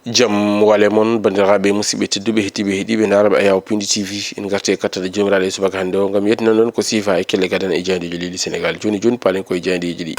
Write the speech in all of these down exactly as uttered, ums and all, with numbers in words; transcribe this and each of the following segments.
Jam wale mon, banndiraaɓe, musidɓe tedduɓe, heɗiiɓe, heɗiiɓe ndaaraaɓe Ayaw Pindi T V. En ngarti e kattane Joomiraaɗo e subaka hannde o, ngam yettinan on ko siifa e kelle gadane e jaayndeeji leydi Senegaal. Jooni jooni, paalen ko e jaayndeeji ɗi.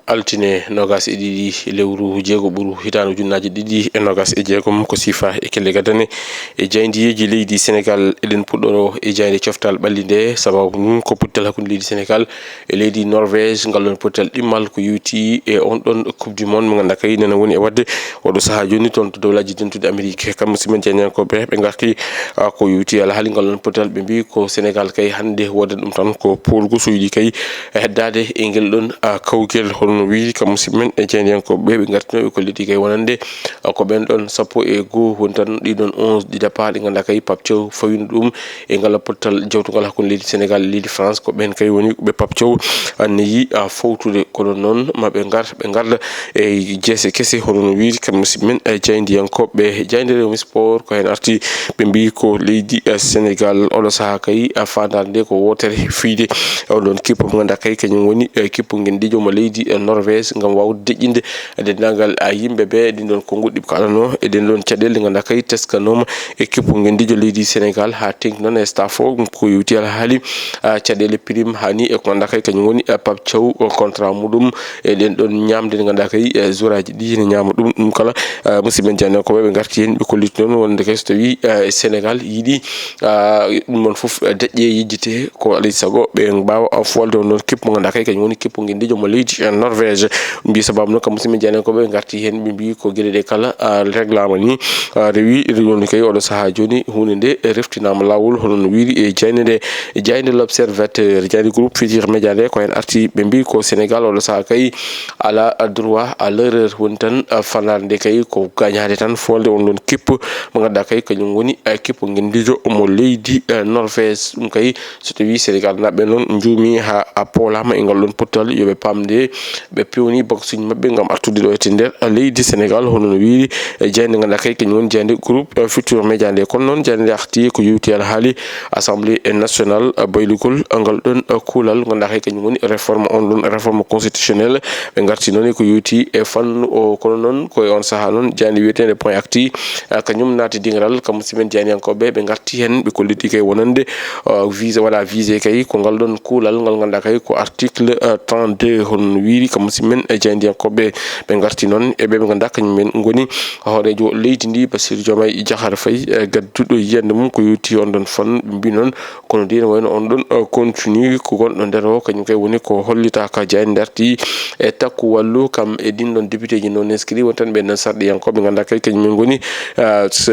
Altine noogas e ɗiɗi lewru jeego ɓuru hitaande ujunnaaje ɗiɗi e noogas e jeegom, ko siifa e kelle gadane e jaayndeeji leydi Senegaal. Eɗen puɗɗoro e jaaynde coftal ɓalli nde, sababu mum ko pottal hakkunde leydi Senegaal e leydi Norvège. Ngal ɗon pottal ɗimmal ko yowti e on ɗon Coupe du Monde mo ngannduɗaa kay nana woni e waɗde oɗo sahaa jooni toon to Dowlaaji Dentuɗi Amerik. Kam musidɓe jaayndiyankooɓe ɓe ngarti, ah, ko yowti alhaali ngal ɗon pottal, ɓe mbii ko Senegaal kay hannde woodat ɗum tan ko poolgu, so yiɗi kay heddaade e ngel ɗon, ah, kawgel. Hono no wiiri kam musidɓe men e jaayndiyankooɓe ɓe, ɓe ngartinooɓe ko leydi kay wonande, ah, ko ɓen ɗon sappo e goo woni tan ɗii ɗon onze ɗi départ ɗi ngannduɗaa kay Pape Thiaw fawino ɗum e ngal pottal jawtungal hakkunde leydi Senegaal e leydi France. Ko ɓen kay woni ɓe Pape Thiaw anniyi, ah, fowtude. Kono noon ma ɓe ngar, ɓe ngarda e jeese kese, hono no wiiri kam musidɓe men, eh, jaayndiyankooɓe jaaynde Rewmi Sport. Ko heen arti ɓe mbii ko leydi, eh, Senegaal oɗo sahaa kay, eh, faandaare nde ko wootere fiyde oɗon kippu mo ngannduɗaa kay kañum woni, eh, kippu ngendiijo mo leydi, eh, Norvège ngam waawde deƴƴinde denndaangal, eh, yimɓe ɓe ɗin ɗon konnguɗi ɓe kaɗanoo e ɗen ɗon caɗeele ngannduɗaa kay teskanooma e kippu ngendiijo leydi Senegaal haa teŋti noon e staff o ko yowti alhaali, ah, caɗeele prime hani e ko ngannduɗaa kay kañum woni, ah, Pape Thiaw, o contrat muɗum e ɗen ɗon ñaamde nde ngannduɗaa kay, eh, jooraaji ɗi ne ñaama ɗum. Ɗum kala, ah, musidɓe men jaayndiyankooɓe ɓe ngarti heen, ɓe kolliti noon wonde kay so tawii, eh, Senegaal yiɗi, ah, ɗum ɗon fof, eh, deƴƴe yejjite ko alaa e sago ɓe mbaawa, ah, foolde on ɗon kippu mo ngannduɗaa kay kañum woni kippu ngendiijo mo leydi, eh, Norvège. Mbii sababu noon kam musidɓe men jaayndiyankooɓe ɓe ngarti heen, ɓe mbii ko geɗe ɗe kala, ah, reglaama ni, ah, rewi, rewi noon kay oɗo sahaa jooni huunde nde reftinaama laawol hono no wiiri e jaaynde nde, jaaynde L'Observateur, jaaynde Groupe Futurs Médias nde, ko heen arti ɓe mbii ko Senegaal oɗo sahaa kay alaa droit à l'erreur, woni tan, ah, faandaare nde kay ko gañaade tan foolde on ɗon kippu mo ngannduɗaa kay kañum woni, ah, kippu ngendiijo mo leydi, ah, Norvège. Ɗum kay so tawii Senegaal naɓɓe noon njuumi haa a poolaama e ngal ɗon pottal, yo ɓe paam nde ɓe pewni baksuuji maɓɓe ngam artude ɗo e nder leydi Senegaal, hono no wiiri e jaaynde ngannduɗaa kay kañum woni jaaynde Groupe, eh, Futurs Médias nde. Kono noon jaaynde nde arti ko yowti alhaali Assemblée nationale, eh, baylugol ngal ɗon, eh, kuulal ngannduɗaa kay kañum woni réforme on ɗon, réforme constitutionnelle. Ɓe ngarti noon e ko yowti e fannu o, kono noon ko e on sahaa noon jaaynde wiyeteende Point Actu, eh, kañum naati diŋral kam musidɓe men jaayndiyankooɓe ɓe ngarti heen, ɓe kolliti kay wonande, eh, visé, waɗa visé kay ko ngal ɗon kuulal ngal ngannduɗaa kay ko article, eh, trente-deux, hono no wiiri kam musidɓe men, eh, jaayndiyankooɓe ɓe ngarti noon e ɓe ɓe ngannduɗaa kañum men ngoni hooreejo leydi ndi Bassirou Diomaye Diakhar Faye, eh, gadduɗo yiyannde mum ko yowti on ɗon fannu. Ɓe mbii noon kono de no wayno on ɗon, eh, continue ko gonɗo nder o kañum kay woni ko hollitaaka. Jaaynde nde arti e takku wallu kam e ɗin ɗon député ji non inscrit woni tan ɓen ɗon sarɗiyankooɓe ngannduɗaa kay kañum men ngoni, eh, s-,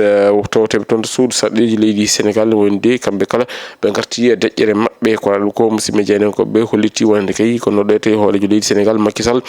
tawteeɓe toon to suudu sarɗiiji leydi Senegaal, woni de kamɓe kala ɓe ngarti e deƴƴere maɓɓe. Ko waɗi ko musidɓe jaayndiyankooɓe ɓe holliti wonande kay ko no ɗo e tawi hooreejo leydi Senegaal Macky Sall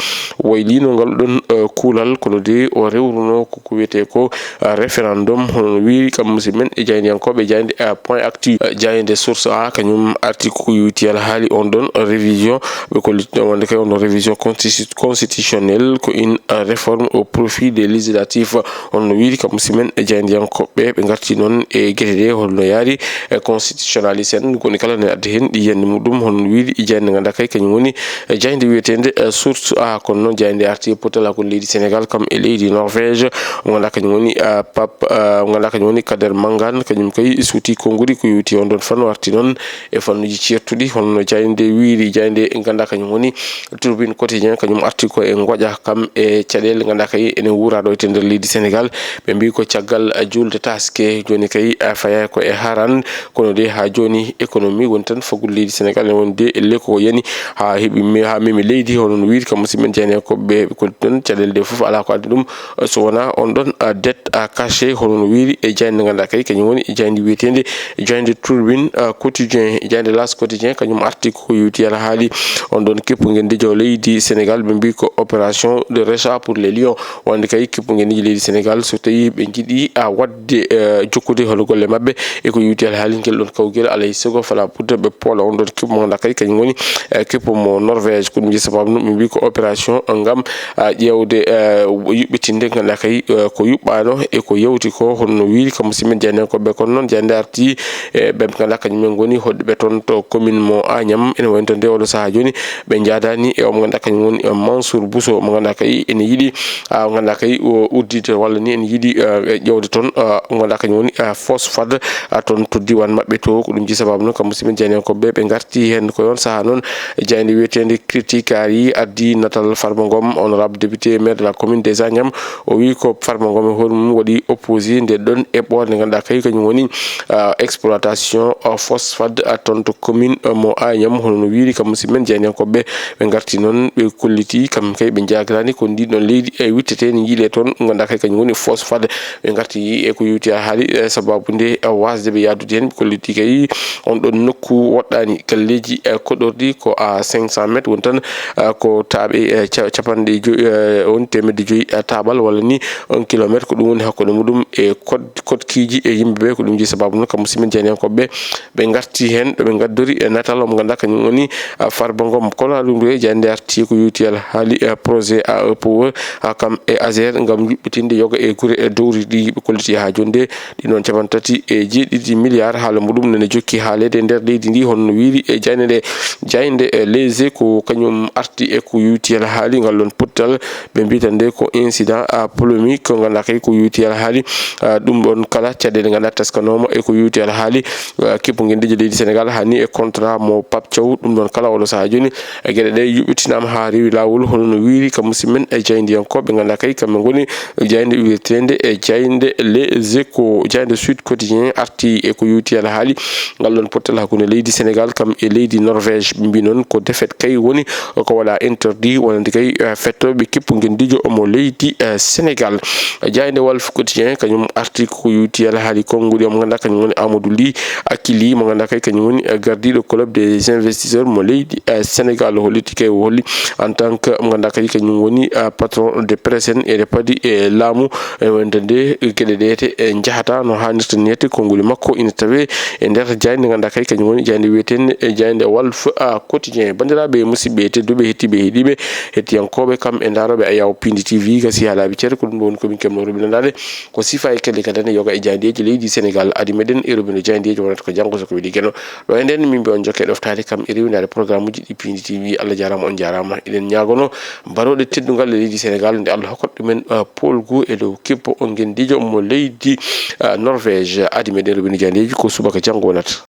waylino ngal ɗon, eh, kuulal, kono de o rewruno ko ko wiyetee ko, eh, référendum, hono no wiiri kam musidɓe men e jaayndiyankooɓe jaaynde, eh, Point Actu, eh, jaaynde Source A kañum arti ko yowti alhaali on ɗon révision. Ɓe kolliti ɗon wonde kay on ɗon révision constitu-, constitutionnelle ko une, eh, réforme au profit des législatives. Hono no wiiri kam musidɓe men e jaayndiyankooɓe ɓe ngarti noon e gete ɗe holno yaari e constitutionnaliste en, woni kala ne adda heen yiyannde muɗum, hono no wiiri e jaaynde ngannduɗaa kay kañum woni, eh, jaaynde wiyeteende, eh, Source A. Kono noon jaaynde arti e pottal hakkunde leydi Senegaal kam e leydi Norvège, mo ngannduɗaa kañum woni, eh, Pape, eh, mo ngannduɗaa kañum woni Kader Mangane, kañum kay suuti konngudi ko yowti on ɗon fannu, arti noon e fannuuji ceertuɗi, hono no jaaynde wiiri, jaaynde ngannduɗaa kañum woni Tribune Quotidien, kañum arti ko e ngoƴa kam e caɗeele ngannduɗaa kay ene wuura ɗo e nder leydi Senegaal. Ɓe mbii ko caggal, eh, juulde taaske, jooni kay, eh, fayaa ko e haran, kono de haa jooni économie woni tan faggudu leydi Senegaal, ene woni de e le ko yani haa heɓi me-, haa memi leydi, hono no wiiri kam musidɓe men jaayndiyankooɓe ɓe, ko ɗon caɗeele ɗe fof alaa ko addi ɗum, eh, so wonaa on ɗon, eh, dette, eh, cachée, hono no wiiri e jaaynde ngannduɗaa kay kañum woni jaaynde wiyeteende jaaynde Tribune, eh, Quotidien, jaaynde L'As Quotidien, kañum arti ko yowti alhaali on ɗon kippu ngendiijo leydi Senegaal, ɓe mbii ko opération de rachat pour les lions. Wonde kay kippu ngendiijo leydi Senegaal, so tawii ɓe njiɗi, ah, waɗde, eh, jokkude hono golle maɓɓe e ko yowti alhaali ngel ɗon kawgel, alaa e sago fala budda ɓe poola on ɗon kippu mo ngannduɗaa kay kañum woni, eh, kippu mo Norvège. Ko ɗum jeyi sababu no ɓe mbii ko opération ngam, ah, ƴeewde, eh, yuɓɓitinde ngannduɗaa kay, eh, ko yuɓɓaano e ko yawti ko, hono no wiiri kam musidɓe men jaayndiyankooɓe ɓe. Kono noon jaaynde arti e ɓe ngannduɗaa kañum en ngoni hoɗɓe toon to commune mo Agnam, ene wayno nde oɗo sahaa jooni ɓe njaadaani e o mo ngannduɗaa kañum woni, eh, Mansour puso mo ngannduɗaa kay ene yiɗi, ah, mo ngannduɗaa kay o uddide walla ni ene yiɗi, ah, e ƴeewde toon, ah, mo ngannduɗaa kañum woni, ah, phosphate, ah, toon to diiwaan maɓɓe to. Ko ɗum ji sababu noon kam musidɓe jeyaniyankooɓe ɓe ngarti heen ko e oon sahaa noon. Jaaynde wiyeteende Critique Aari addi natal Farba Ngom, honorable député maire de la commune des Agnam. O wii ko Farba Ngom e hoore mum waɗi opposé nde ɗon eɓɓoore nde ngannduɗaa kay kañum woni, ah, exploitation, ah, phosphate, ah, toon to commune, ah, mo Agnam. Hono no wiiri kam musidɓe men jeyaniyankooɓe ɓe ngarti noon, ɓe kolliti kam kay ɓe njaagiraani ko ndi ɗon leydi e wittete ne yiile toon ngannduɗaa kay kañum woni phosphate. Ɓe ngarti e ko yowti e haali, e sababu nde, e waasde ɓe yahdude heen, ɓe kolliti kay on ɗon nokku woɗɗaani galleeji, e koɗorɗi ko à cinq cents mètres woni tan, e ko taaɓe, e ca-, capanɗe joyi, e woni teemedde joyi, e taaɓal walla ni un kilomètre, ko ɗum woni hakkunde muɗum e kod-, kodkiiji e yimɓe ɓe. Ko ɗum ji sababu noon kam musidɓe jeyaniyankooɓe ɓe ngarti heen, ɗo ɓe ngaddori e natal mo ngannduɗaa kañum woni, ah, Farba Ngom. Kono ɗum ɗo e jaaynde arti ko yowti e haali, eh, projet A E P O, ah, kam e ASER ngam yuɓɓitinde yoga e gure e dowri ɗi ɓe kolliti haa jooni de. Ɗi noon capanɗe tati e jeeɗiɗi milliards haala muɗum nene jokki haaleede e nder leydi ndi, hono no wiiri e jaaynde nde, jaaynde, eh, Les Échos kañum arti e ko yowti e haali ngal ɗon pottal. Ɓe mbiyi tan nde ko incident, ah, polémique ko ngannduɗaa kay ko yowti e haali, ah, ɗum ɗon kala caɗeele ngannduɗaa teskanooma e ko yowti e haali, ah, kippu ngenndiijo leydi Sénégal haa ni e contrat mo Pape Thiaw. Ɗum ɗon kala oɗo sahaa jooni, e geɗe ɗe yuɓɓitinaama haa rewi laawol, hono no wiiri kam musidɓe men e jaayndiyankooɓe ngannduɗaa kay kamɓe ngoni jaaynde wiyeteende e jaaynde Les Échos. Jaaynde Sud Quotidien arti e ko yowti e haali ngal ɗon pottal hakkunde leydi Sénégal kam e leydi Norvège. Ɓe mbi noon ko défaite kay woni ko waɗa interdit wonande kay, eh, fettooɓe kippu ngenndiijo mo leydi, eh, Sénégal. Jaaynde Walf Quotidien kañum arti ko yowti e haali konnguɗi mo ngannduɗaa kañum woni Amadou Ly Akili mo ngannduɗaa kay kañum woni, eh, gardiiɗo club des investisseurs mo leydi, eh, Sénégal. O holliti kay o holli en tant que mo ngannduɗaa kay kañum woni, eh, patron de presse en e padi e laamu, e wonde nde geɗe ɗe te, e njahata no haanirta ni. Te konnguli makko ina tawe e nder jaaynde ngannduɗaa kay kañum woni jaaynde wiyeteende e jaaynde Walf, ah, Quotidien. Banndiraaɓe musidɓe tedduɓe, hettiiɓe heɗiiɓe, hettiyankooɓe kam e ndaarooɓe Ayaw Pindi T V, gasi haa laaɓi cer, ko ɗum ɗo woni ko min keɓnoo roɓinandaade. Ko sifa e kelle ka dane yoga e jaayndeeji leydi Sénégal. Adi meɗen e robindo jaayndeeji wonata ko janngo so ko weli geno. Ɗo e nden min mbi on jokke ɗoftaade kam e rewindaade programme uji ɗi Pindi T V. Allah jaaraama, on jaaraama. Eɗen ñaagono mbarooɗe teddungal e leydi Sénégal nde Allah hokkata ɗumen, ah, poolgu e dow kippo on ngenndiijo mo leydi, ah, Norvège. Adi meɗen robindo jaayndeeji ko subaka janngo wonata.